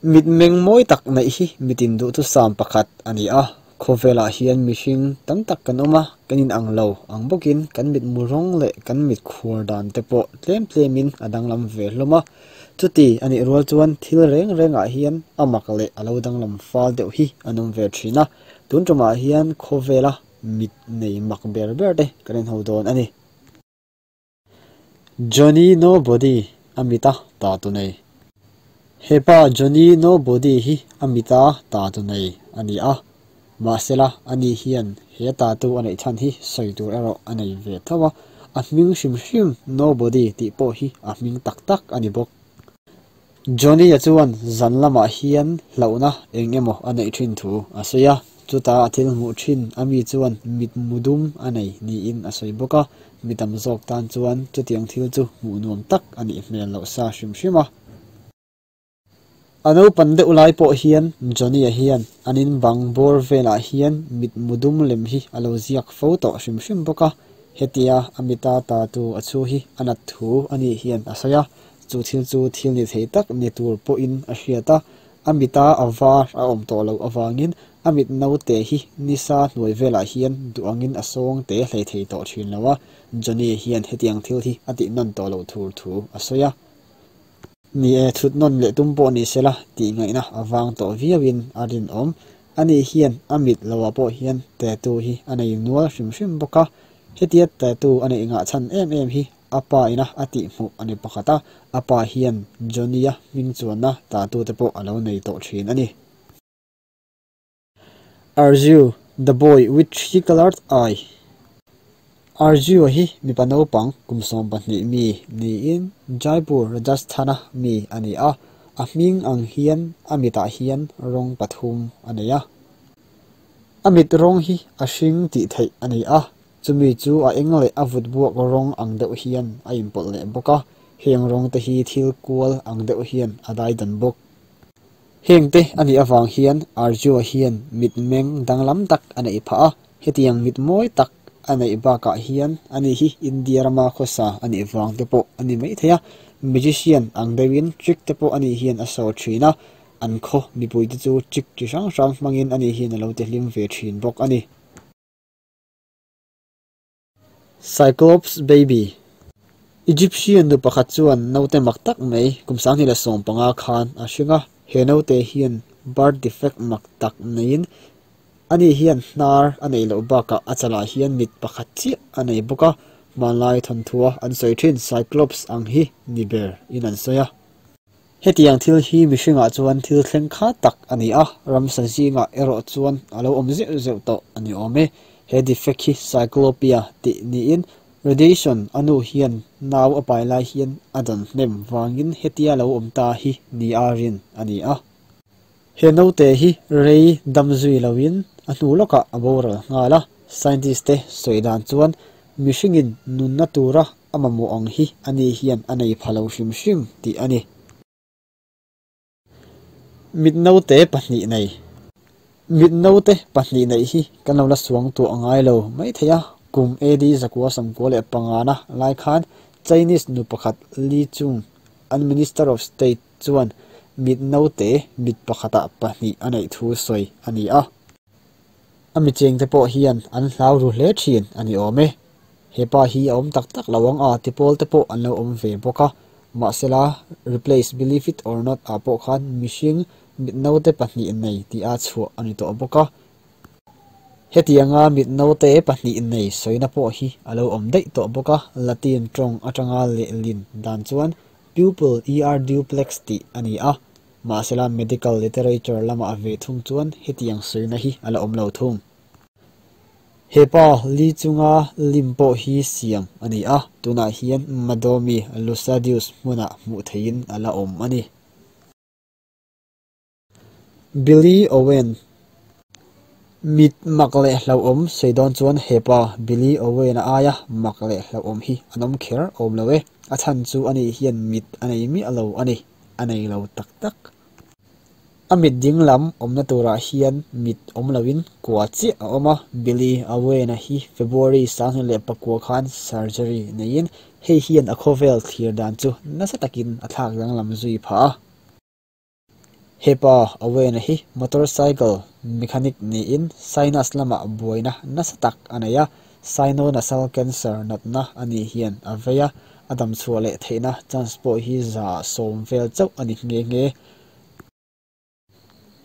Mitmeng mawi tak neih hi mitin duhthusam pakhat a ni a, khawvelah hian mihring tam tak kan awm a, kan inang lo ang bawkin kan mitmu rawng leh kan mit khuar dan te pawh tlem tlemin a danglam ve hlawm a. Chuti a nih rual chuan thil reng rengah hian a mak leh a lo danglam fal deuh hi an awm ve thin a, tun tumah hian khawvela mit nei mak ber ber te kan inho dawn a ni. Johnny Nobody a mita ta tu nei. He pa Johnny Nobody hi a mita ta tu nei a ni a, mahsela ani hian he tatu a neih chhan hi sawi tur erawh a nei ve tho a, a hming hrim hrim Nobody tih pawh hi a hming tak tak a ni bawk. Johnny-a chuan zan lamah hian hlauhna eng emaw a neih thin thu a sawi a, chuta a thil hmuh thin a mi chuan mitmu dum a nei niin a sawi bawk a, mi tam zawk tan chuan chutiang thil chu hmuh nuam tak a nih hmel loh sa hrim hrim a. A naupan deuh lai pawh hian Johnny-a hian an in bang bawr velah hian mitmu dum lem hi a lo ziak fo tawh hrim hrim bawk a, hetia a mita tatu a chhu hi a nat thu a nih hian a sawi a. Chu thil chu thil ni thei tak ni tur pawhin a hriat a, a mita a var a awm tawh loh avangin a mit naute hi nisa hnuai velah hian duh angin a sawng te hlei thei tawh thin lo a, Johnny hian hetiang thil hi a tih nawn tawh loh tur thu a sawi a. Ni e, thut nawn leh tum pawh ni sela tih ngaihna a vang tawh viauin a rinawm. Ani hian a mit loah pawh hian tattoo hi a nei nual hrim hrim bawk a, hetia tattoo a neih ngah chhan em em hi A pa ina a tih hmuh a ni pakhat a, a pa hian Johnny-a hming chuanna tatu te pawh a lo nei tawh thin a ni. Arju, the boy with three-colored eye. Arju-a hi mipa naupang kum 12 mi niin Jaipur, Rajasthan-a mi a ni a, a hming ang hian a mitah hian rawng pathum a nei a. A mit rawng hi a hring tih theih a ni a, Chumi chu a eng leh a vut buak rawng ang deuh hian a inpawlh leh bawk a, heng rawng te hi thil kual ang deuh hian a dai dan bawk. Heng te a nih avang hian Arjua hian mitmeng danglam tak a neih phah a, hetiang mit mawi tak a neih bakah hian ani hi India rama khawsa a nih vang te pawh a ni maithei a, magician ang deuhin trick te pawh ani hian a sawi thin a, an khaw mipui te chu trick chi hrang hrang hmangin ani hian a lo tihlim ve thin bawk a ni. Cyclops Baby, Egyptian nu pakhat chuan naute mak tak mai kum 2015 khan a hring a, he naute hian birth defect mak tak neiin ani hian hnar a neih loh bakah a chalah hian mit pakhat chiah a nei bawk a, hmanlai thawnthua an sawi thin Cyclops ang hi ni ber in an sawi a. Hetiang thil hi mihringah chuan thil thleng kha tak a ni a, ramsa zingah erawh chuan a lo awm zeuh zeuh tawh a ni awm e. He defect hi cyclopia tih niin radiation a nu hian nau a pai lai hian a dawn hnem vangin hetia lo awm ta hi ni a rin a ni a. He naute hi rei dam zui loin a hnu lawkah a boral nghal a, scientist te sawi dan chuan mihringin nunna tura a mamawh ang hi ani hian a nei pha lo hrim hrim tih a ni. Mit naute pahnih nei. Mit naute pahnih neih hi kan lo la suang tuah ngai lo maithei a, kum AD 1995 na lai khan Chinese nu pakhat Li Chung, an Minister of State chuan mit naute mit pakhatah pahnih a neih thu sawi a ni a. A michengte pawh hian an hlau ru hle thin a ni awm e. He pa hi a awm tak tak lo ang a ti pawl te pawh an lo awm ve bawk a, mahsela Replace Believe It Or Not ah pawh khan mihring mit naute pahnih nei tih a chhuah a ni tawh bawk a. Hetianga mit naute pahnih nei sawina pawh hi a lo awm daih tawh bawk a, Latin tawng atanga lehlin dan chuan pupil er duplex tih a ni a, mahsela medical literature lamah ve thung chuan hetiang sawina hi a la awm lo thung. He pa li chunga lim pawh hi siam a ni a, tunah hian Madomi Lusadius hmunah hmuh theihin a la awm a ni. Billy Owen Mit mak leh hlauhawm sawi dawn chuan he pa Billy Owen-a aia mak leh hlauhawm hi an awm kher awm lo e, a chhan chu ani hian mit a nei miah lo a ni, a nei lo tak tak. A mit ding lam awmna turah hian mit awm loin kua chiah a awm a, Billy Owen-a hi February 2009 khan surgery neiin hei hian a khawvel thlir dan chu nasa takin a thlak danglam zui phah a. Hepa Owen-a hi motorcycle mechanic niin sinus lamah buaina nasa tak a nei a, sinonasal cancer natna a nih hian a vei a, a damchhuah leh theihna chance pawh hi 100% vel chauh a ni nghe nghe.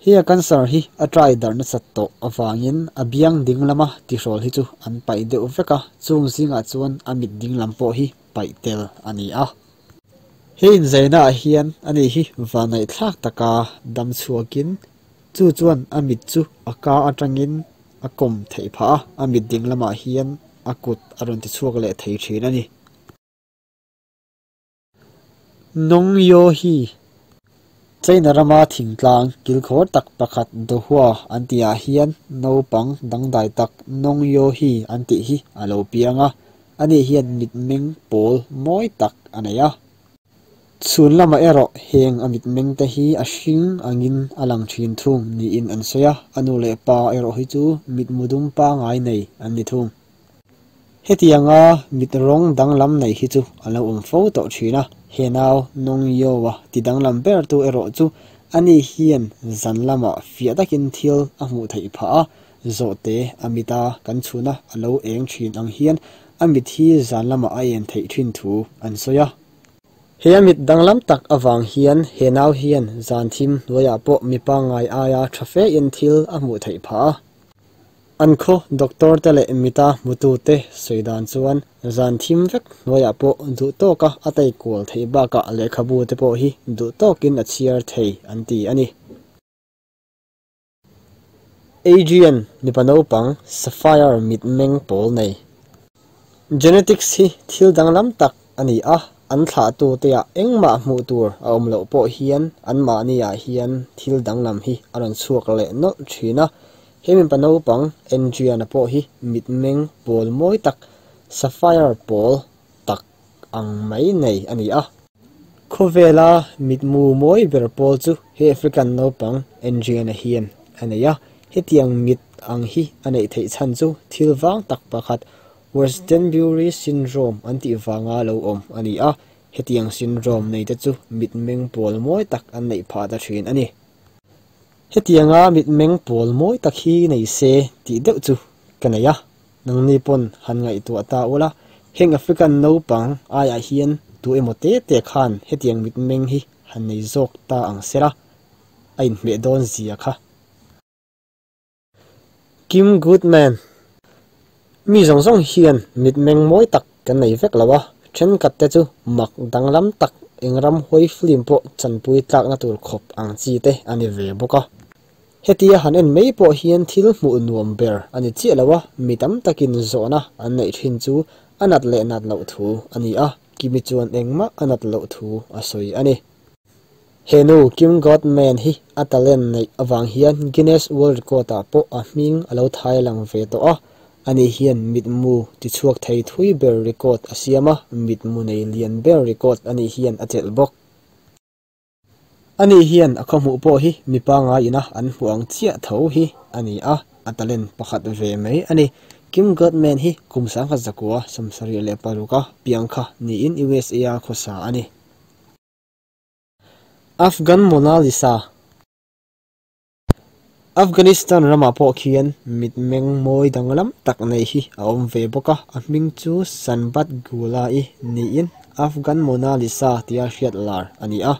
He a cancer hi a trai darh nasat tawh avangin a biang ding lama tihrawl hi chu an paih deuh vek a, chung zingah chuan a mit ding lam pawh hi paih tel a ni a. He inzaina ah hian ani hi vanneih thlak taka dam chhuakin chu chuan a mit chu a ka atangin a kawm theih phah a, a mit ding lamah hian a kut a rawn ti chhuak leh thei thin a ni. Nong Yo hi China rama thingtlang kilkhawr tak pakhat Dohua an tihah hian naupang dangdai tak Nong Yo hi an tih hi a lo piang a, ani hian mitmeng pawl mawi tak a nei a. Chhun lamah erawh heng a mitmeng te hi a hring angin a lang thin thung niin an sawi a, a nu leh pa erawh hi chu mitmu dum pangai nei an ni thung. Hetianga mit rawng danglam nei hi chu a lo awm fo tawh thin a, he nau Nong Yo-a ti danglam ber tu erawh chu ani hian zan lamah fiah takin thil a hmuh theih phah a, zawhte a mita kan chhuna a lo eng thin ang hian a mit hi zan lamah a en theih thin thu an sawi a. He a mit danglam tak avang hian he nau hian zan thim hnuaiah pawh mi pangngai aia tha fe in thil a hmuh theih phah a. An khaw doctor te leh mita hmutu te sawi dan chuan zan thim vek hnuaiah pawh duh tawka a tei kual theih bakah lehkhabu te pawh hi duh tawkin a chhiar thei an ti a ni. Adrian mipa naupang sapphire mitmeng pawl nei. Genetics hi thil danglam tak a ni a, an thlahtu te ah engmah hmuh tur a awm loh pawh hian anmahni ah hian thil danglam hi a rawn chhuak leh nawlh thin a. He mipa naupang Adrian-a pawh hi mitmeng pawl mawi tak, sapphire pawl tak ang mai nei a ni a. Khawvela mitmu mawi ber pawl chu he African naupang Adrian-a hian a nei a, hetiang mit ang hi a neih theih chhan chu thil vang tak pakhat Worstenbury syndrome an tih vanga lo awm a ni a, hetiang syndrome nei te chu mitmeng pawl mawi tak an neih phah ta thin a ni. Hetianga mitmeng pawl mawi tak hi nei se tih deuh chu ka nei a, nangni pawn han ngaihtuah ta ula, heng African naupang aiah hian tu emaw te te khan hetiang mitmeng hi han nei zawk ta ang sela, a inhmeh dawn zia kha. Kim Goodman, Mi zawng zawng hian mitmeng mawi tak kan nei vek lo a, thenkhat te chu mak danglam tak eng ram hawi film pawh chanpui tlakna tur khawp ang chi te a ni ve bawk a. Hetia han en mai pawh hian thil hmuh nuam ber a ni chiah lo a, mi tam takin zawhna an neih thin chu a nat leh nat loh thu a ni a, Kimi chuan engmah a nat loh thu a sawi a ni. He nu Kim Goodman hi a talent neih avang hian Guinness World Record ah pawh a hming a lo thai lang ve tawh a, ani hian mitmu tichhuak thei thui ber record a siam a, mitmu nei lian ber record ani hian a chelh bawk. Ani hian a khawhmuh pawh hi mi pangai ina an hmuh ang chiah tho hi a ni a, a talent pakhat ve mai a ni. Kim Goodman hi kum 1976 a piang kha niin USA a khawsa a ni. Afghan Mona Lisa Afghanistan ramah pawh khian mitmeng mawi danglam tak nei hi a awm ve bawk a, a hming chu Sanbat Gulai niin Afghan Mona Lisa tia hriat lar a ni a.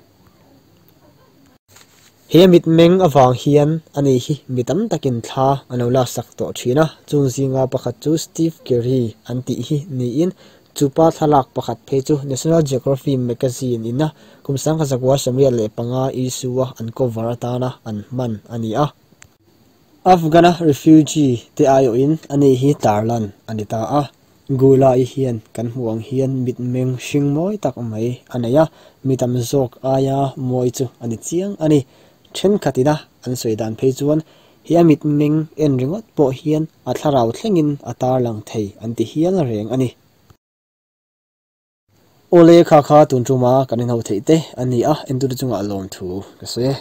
He mitmeng avang hian ani hi mi tam takin thla an lo laksak tawh thin a, chung zinga pakhat chu Steve Kerry an tih hi niin Chupa thlalak pakhat phei chu National Geography magazine ina kum 1975 issue-a an cover atana an hman a ni a. Afghan-a refugee te aiawhin ani hi tarlan a ni ta a. Gulai hian kan hmuh ang hian mitmeng hring mawi tak mai a nei a, mi tam zawk aia mawi chu a ni chiang a ni. Thenkhat ina an sawi dan phei chuan he a mitmeng en ringawt pawh hian a thlarau thlengin a tarlang thei an ti hial reng a ni. Awle kha kha tun tuma kan inho theih te a ni a, entute chungah lawmthu ka sawi e.